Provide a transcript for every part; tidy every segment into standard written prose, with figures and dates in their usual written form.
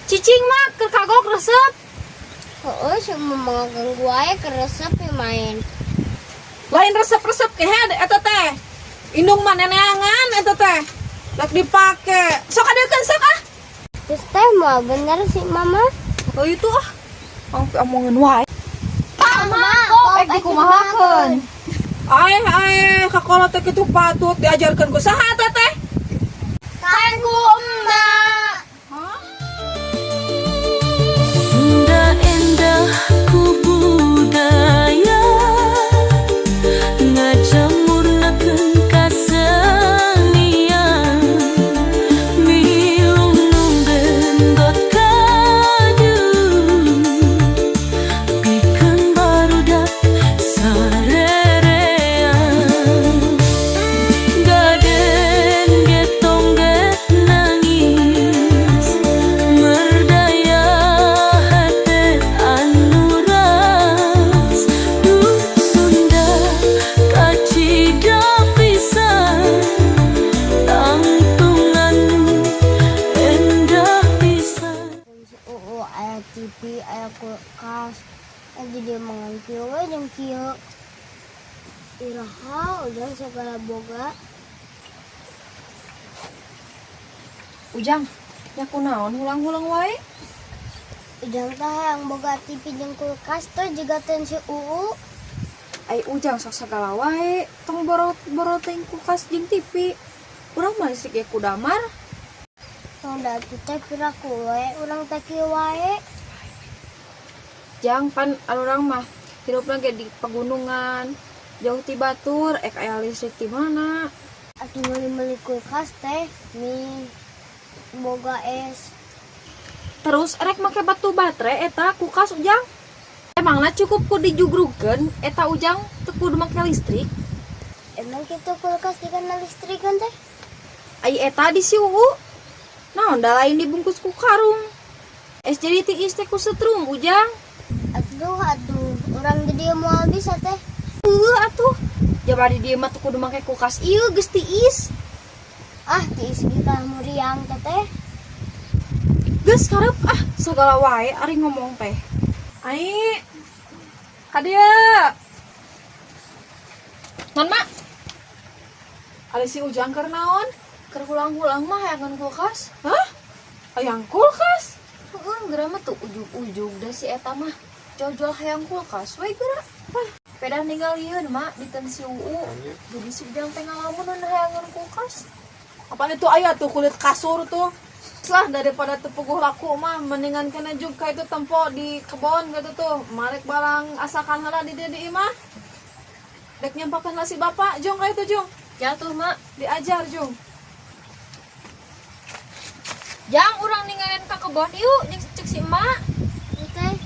Cicing mah keur kagok resep. Heeh, semua ganggu wae keur resep ya main. Lain resep-resep kehed eta teh. Indung mah neneangan eta teh. Rek dipake. Sok adeukeun sok ah. Terus teh mau bener sih mama. Oh itu ah. Pang omongan wae. Mama, kok ek dikumahakeun? Aeh aeh kakola teh kitu patut diajarkeun ku saha eta teh? Kan ku emak. Sunda endah ku budaya ngajamurnakeun kasenian milu nu gendot kadu pikeun barudak sarerean gaden getongget nangis merdaya hate anu ras duh Sunda kacida pisan tangtungan endah pisan. Si UU aya TV, aya kulkas. Jadi mangan kieu we jeung kieu. Iraha ujang segala boga. Ujang, nya kunaon hulang-hulang wae? Ujang teh hayang boga TV jeung kulkas tuh juga ten si UU. Ai Ujang sok sagala wae, tong boro-boro teuing kulkas jeung TV. Urang mah listrik ge ku damar. Tong da atuh teh piraku we urang teh kieu wae. Jang pan urang mah hirupna ge di pegunungan, jauh ti batur, ek aya listrik ti mana? Atuh meuli-meuli kulkas teh mie boga es. Terus erek make batu baterai eta kulkas Ujang. Emangna cukup ku dijugrugkeun eta Ujang teu kudu make listrik? Emang kitu kulkas dikena listrik kan teh? Ai eta di si UU. Naon da lain dibungkus ku karung. Es jadi tiis teh ku setrum Ujang. Aduh aduh urang di dieu moal bisa teh. Heueuh atuh. Jaba di dieu mah teu kudu make kulkas ieu geus tiis. Ah tiis ge kalah muriang teh teh. Geus karep ah sagala wae ari ngomong teh. Ai. Ka dieu. Naon mak? Ari si Ujang keur naon? Keur hulang-hulang mah hayangan kulkas. Hah? Hayang kulkas? Heeh, geura mah tuh ujug-ujug da si eta mah. Jual-jual hayang kulkas we geura. Pedah ningalieun mak diten si UU. Jadi si Ujang teh ngalamun nu hayangan kulkas. Apaan itu aya tuh kulit kasur tuh. Lah daripada tepuguh laku mah mendingan kena juga itu tempo di kebon gitu tuh. Marek barang asakan heula di dieu di imah. Dek nyampakeun lah si bapak jung ka itu jung. Jatuh mak. Diajar jung. Jang urang ninggalin ka kebon yuk jeung cek si emak. Teh.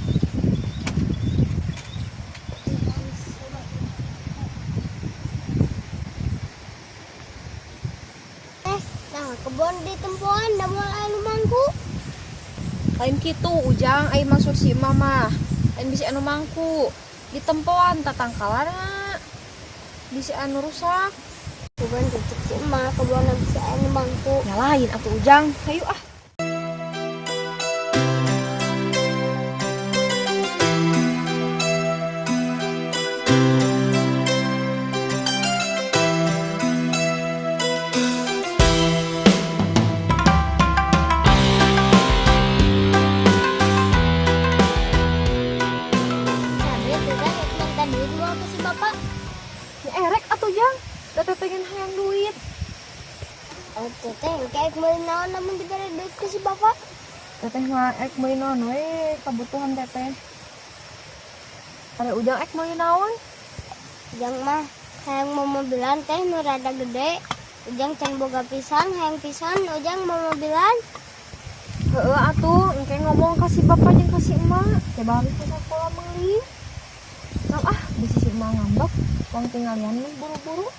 Nah kebon di tempoan da moal aya nu mangku. Lain kitu Ujang, ai maksud si emak mah. Lain bisi anu mangku. Di tempoan tatangkalana. Bisi anu rusak. Bukan cek si emak kebon bisi aya nu mangku. Ya lain atuh Ujang. Hayu ah. Sabe tuh kan rek minta duit moal ke si bapak. Ya erek atuh Jang. Da teh pengen hayang duit. Atuh teh engke ek meuli naon lamun dibere duit ku si bapak. Teteh mah ek meuli naon we kebutuhan teteh. Ari Ujang ek meuli naon? Ujang mah hayang momobilan teh nu rada gede. Ujang can boga pisan, hayang pisan Ujang momobilan. Heeh atuh, engke ngomong ka si bapak jeung ka si emak. Teh balik ke sakola meuli. Nah, ah, bisi si emak ngambek, wong tinggalian mah buru-buru.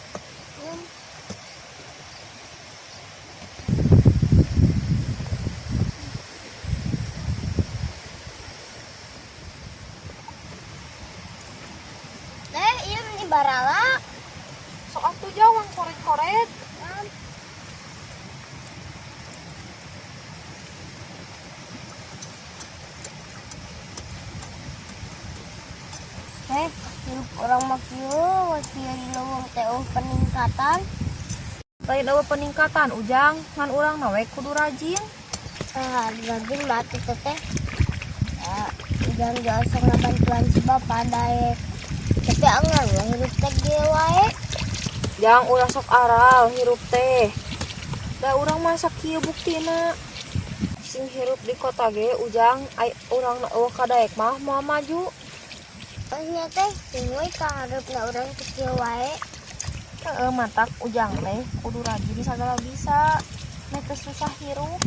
Teh, ieu meni barala. Sok atuh jauh korek-korek. Teh, hirup urang mah kieu, kieu di leuweung teh euweuh peningkatan. Lain euweuh peningkatan Ujang, ngan urang na we kudu rajin. Ah, rajin mah atuh teteh. Ah, Ujang ge osok ngabantuan si bapak daek. Tapi anggar we hirup teh kieu wae. Jang ulah sok aral hirup teh. Da urang mah sakieu buktina. Sing hirup di kota ge Ujang, ai urang na euweuh kadaek mah moal maju. Oh nya teh, sing we ka hareupna urang teh kieu wae. Heeh, matak Ujang teh kudu rajin sagala bisa. Meh teu susah hirup.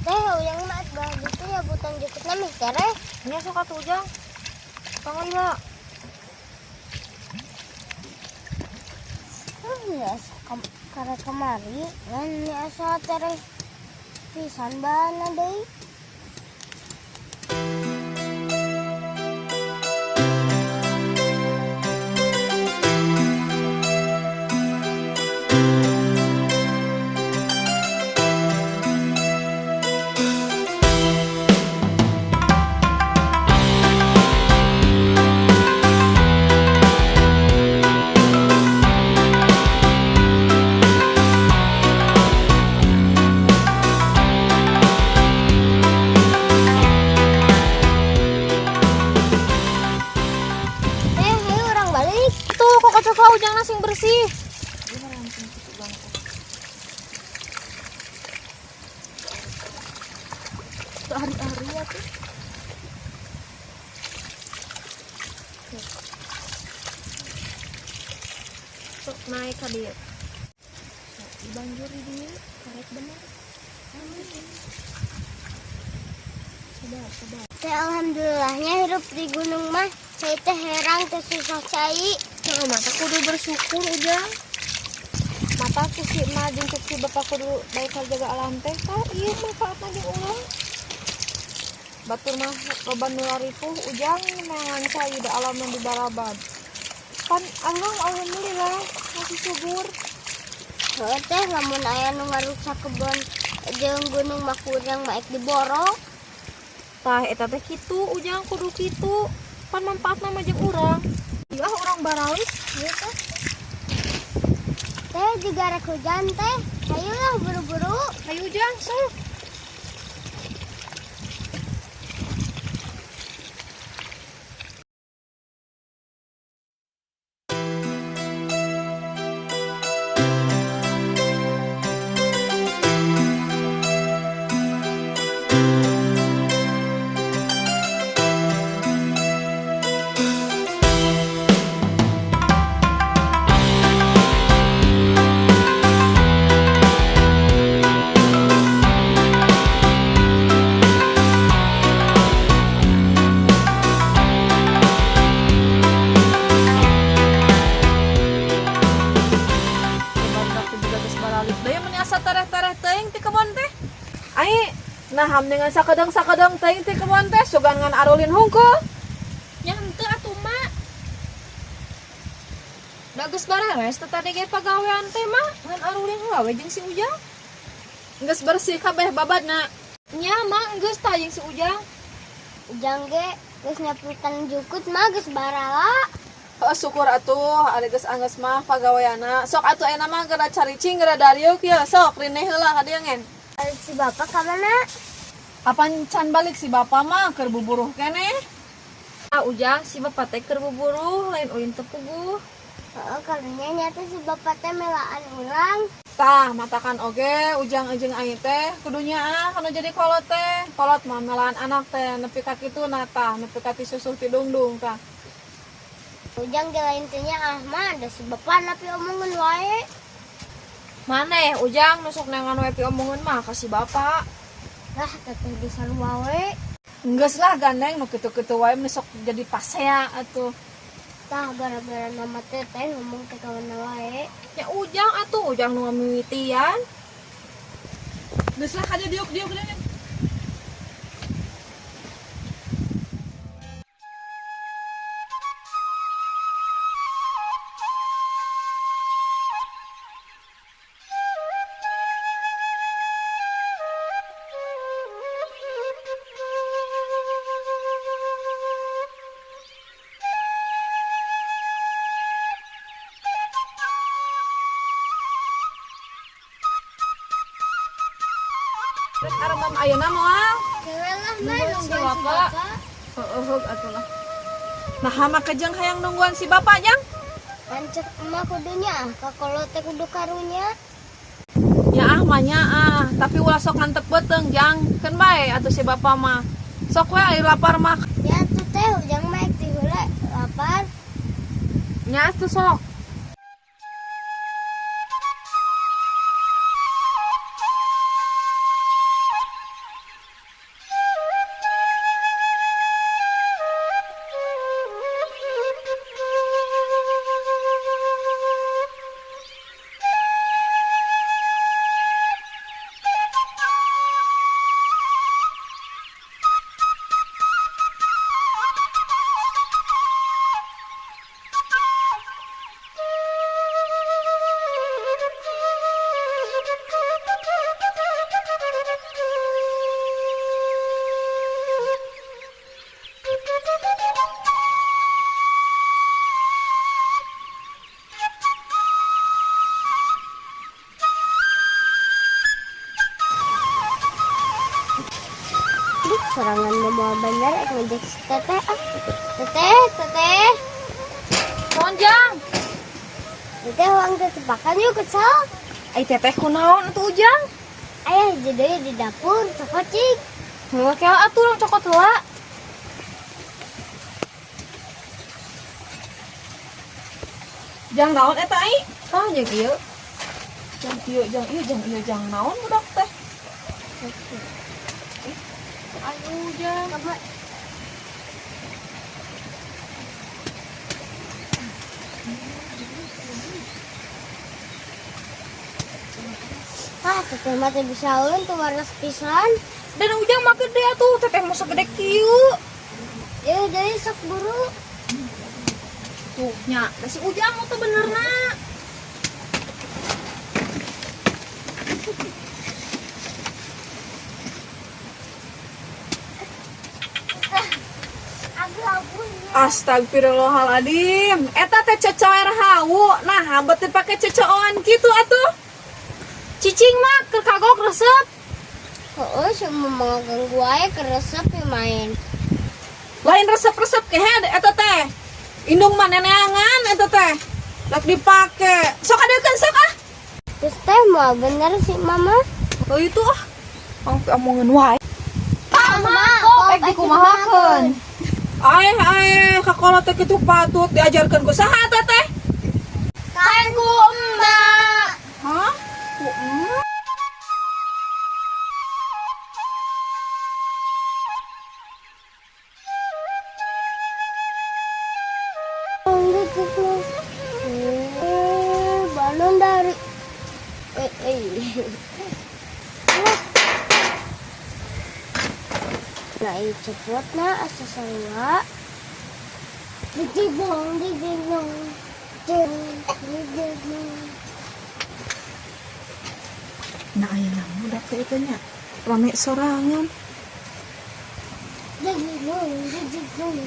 Teh, ujang mah bah gitu nyabutan jukutna mih tereh. Nya sok atuh Ujang. Panglima. Ya karek kemari ngan ni asa tereh pisan bahanna deui. Teh, hayu urang balik. Tuh kok kocok Ujang sing bersih. Hari-hari ya tuh. Sok naik ka dieu. Sok dibanjur di dieu, karek bener. Sabar, sabar. Teh, alhamdulillahnya hirup di gunung mah. Saya teh herang teh susah cai. Heeh, mata kudu bersyukur Ujang. Mata ku si emak jeung cek si bapak kudu baik jaga alam teh tah ieu manfaatna jeung urang. Batur mah loba nu laripuh Ujang neangan cai da alam nu dibarabad. Kan urang alhamdulillah masih subur. Heuh teh, lamun aya nu ngarusak kebon jeung gunung mah ku urang mah ek diborok. Tah eta teh kitu Ujang kudu kitu. Pan manfaatna mah jeung urang. Ieu ah urang baralik. Ieu teh. Teh juga rek hujan teh. Hayu lah buru-buru. Hayu Ujang sok. Barudak teh juga geus baralik. Da ieu meni asa tereh-tereh teuing ti kebon teh. Ai, nah ham dengan sakedeng-sakedeng teuing ti kebon teh sugan ngan arulin hungkul. Nya henteu atuh mak. Da geus bareres teh tadi ge pagawean teh mah ngan arulin heula we jeung si Ujang. Geus bersih kabeh babadna. Nya mak geus tah jeung si Ujang. Ujang ge geus nyaputan jukut mah geus barala. Heuh, syukur atuh ari geus anggeus mah pagaweanna. Sok atuh ayeuna mah geura caricing geura dariuk ye sok rineh heula ka dieu ngen. Balik si bapak ka mana? Kapan can balik si bapak mah keur buburuh keneh? Ah Ujang si bapak teh keur buburuh lain ulin teu puguh. Heeh, karunya nyata si bapak teh melaan urang. Tah, matakan oge Ujang jeung aing teh kudunya ah kana jadi kolot teh. Kolot mah melaan anak teh nepi ka kitu na tah, nepi ka ti susuh ti dungdung tah. Ujang ge lain teh nya ah mah da si bapak napi omongan wae. Maneh Ujang nu sok neangan we piomongeun mah ka si bapak. Lah teteh ge sarua we. Geus lah gandeng nu kitu-kitu wae meni sok jadi pasea atuh. Tah gara-gara mama teteh ngomong teh ka mana wae. Nya Ujang atuh Ujang nu ngamimitian. Geus lah ka dieu diuk-diuk dieu. Rek aremam ayeuna moal? Kewe lah mah Nungguan si nungguan si bapak. bapak. Heeh, heug atuh lah. Nah, make jeung hayang nungguan si bapak, Jang? Pan cek emak kudunya ah, kakolot teh kudu karunya. Ya ah mah nya ah, tapi ulah sok ngantep beuteung, Jang. Keun bae atuh si bapak mah. Sok we ari lapar mah. Ya atuh teh ujang mah ti heula lapar. Nya atuh sok. Duh, sorangan mah moal bener ek ngejek si teteh ah. Teteh, teteh. Naon, Jang? Teteh uang tetepakan yuk kesel. Ai teteh kunaon atuh Ujang? Ayah hiji deui di dapur, cokot cik. Heula kela atuh urang cokot heula. Jang naon eta ai? Tah jeung ieu. Jang ieu, jang ieu, jang ieu, jang naon budak teh? Ih, ayo Jang. Kamu Ah, teteh mah teu bisa ulun tuh warna pisan. Dan Ujang mah gede atuh, teteh mah segede kieu. Ya jadi sok buru. Tuh nya, da si Ujang mah teu benerna. Astagfirullahaladzim. Eta teh cecoer hawu. Nah, bet dipake cecoan kitu atuh. Cicing mah keur kagok resep. Heeh, semua mau ganggu wae keur resep ya main. Lain resep-resep kehe eta teh. Indung mah neneangan eta teh. Rek dipake. Sok adeukeun sok ah. Terus teh mau bener sih mama. Oh itu ah. Pang omongan wae. Mama, kok ek dikumahakeun? Aeh aeh kakolot teh kitu patut diajarkeun ku saha eta teh? Kan ku emak. Hah? Ku emak? Balon dari eh eh. Nah, ini cepot na asa sarua. Digigong, digigong. Digigong. Nah, aya naon budak teh eta nya? Rame sorangan. Digigong, digigong.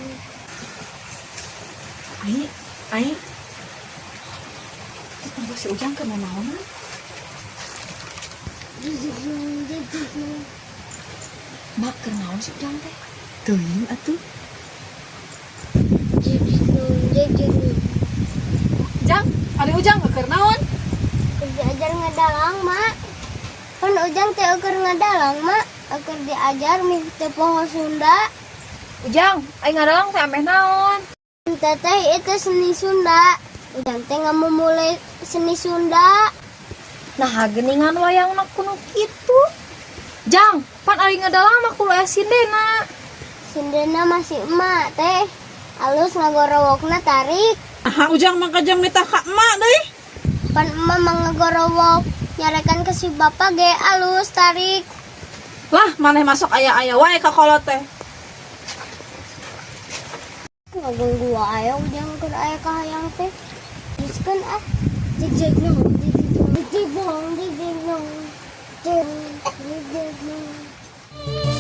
Ai, ai. Tunggu si Ujang ke naonan? Digigong, digigong. Mak keur naon si Ujang teh? Teuing atuh. Digigong, digigong. Jang, ari Ujang keur naon? Keur diajar ngadalang, Mak. Kan Ujang teh keur ngadalang, Mak. Keur diajar mih teu poho Sunda. Ujang, ai ngadalang teh ameh naon? Teteh itu seni Sunda. Ujang teh nggak mau mulai seni Sunda. Nah, geuningan wayangna kuno kitu. Jang, pan ari ngadalang mah kudu aya sindena. Sindena masih emak teh. Alus ngagorowokna tarik. Ah, Ujang mah kajang nitah ka emak deui. Pan emak mah ngagorowok. Nyarekan ke si bapak ge alus tarik. Lah, maneh masuk aya-aya wae ka kolot teh. Ngaganggu wae ujang keur aya kahayang teh. Teruskeun ah. Jig nong, jig jig nong, jig nong. Jig jig nong.